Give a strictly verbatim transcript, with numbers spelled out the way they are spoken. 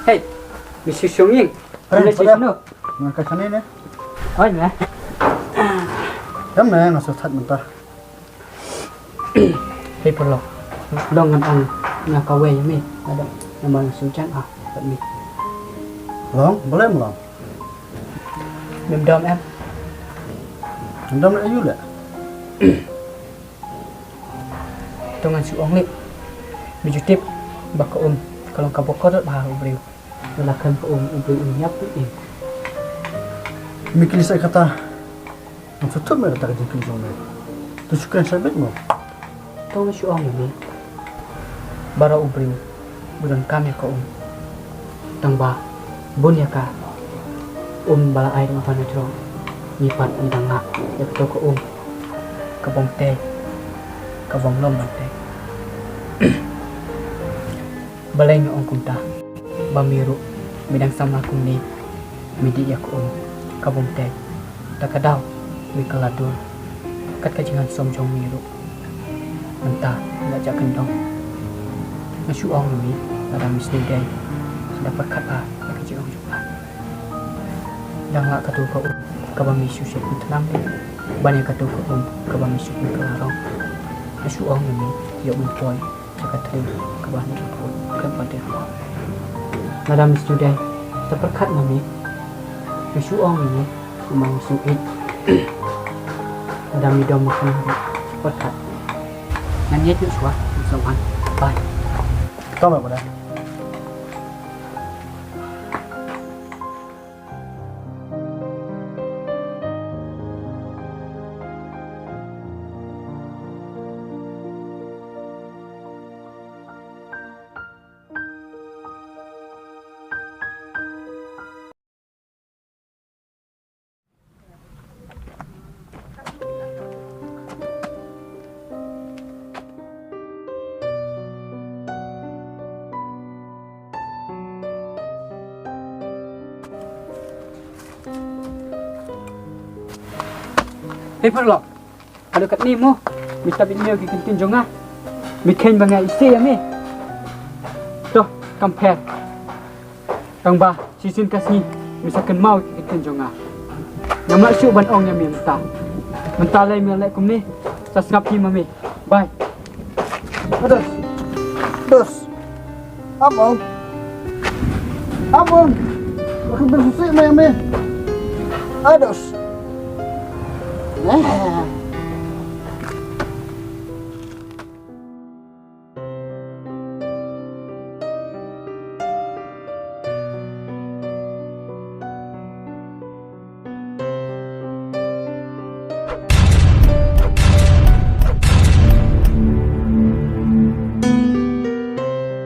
Hey, Mister Shonging. Hey, pada. Nga ka kane ne. Oi, me. Em, me nga sot mynta. Hey, paralok. Long ngan ong nga kawei ïa me. Ada namar nga sngewjam ah bad me. Long, balei em long? Mem dom em? Mem dom leh aïu leh? To ngan shu ong leh. Me ju tip ba ka um ka long kaba kordor bha ha u briew. Lada khlem ka um u briew un ïap un im. Me kylli sa kata. Ngam sngewthuh me kata ka jingkylli jong me. To shu kren shai beit mo. To ngan shu ong ïa me. Baroh u briew u donkam ïa ka um. Tang ba bun ïa ka um ba la ai da u Bah Najrong, ngi pat ngi dang lah ïa kato ka um ka bym tei, ka bym long ban tei. Balei nga ong kumta? Ba me ruh me dang samla kumne, me dih ïa ka um ka bym tei. Ta ka daw me kylla dur kat ka jinghansom jong me ruh. Mynta nga la jah kyndong. Nga shu ong ïa me, lada me sngewdei, sa da pyrkhat bha ïa ka jingong jong nga. Dang lah kato ka um kaba me shu shait pynthnang leh, ban ïa kato ka um kaba me shu pynkylla rong. Nga shu ong ïa me, ïoh ban poi ïa ka tdem kaba ha ka um khlem pat dei ruh. Lada me sngewdei, sa pyrkhat ma me. Nga shu ong ïa me, namar nga sngewhun. Lada me dom ma kane ruh, pyrkhat. Ngan ïaid noh shuwa, ngan sa wan. Bye. Tang ba pada. Hei paralok, haduh katne mo me stop ïa ki ktien jong nga. Me kheiñ ba nga isih ïa me. To, kam pher. Tang ba shisien ka sngi me sa kynmaw ïa ki ktien jong nga. Ngam lah shuh ban ong ïa me mynta. Mynta lei me leh kumne, sa sngap hi ma me. Bye. Ados. Dos. Ap ong. Ap ong. Ba khlem pynsuhsih me ïa me. Ados. Eh.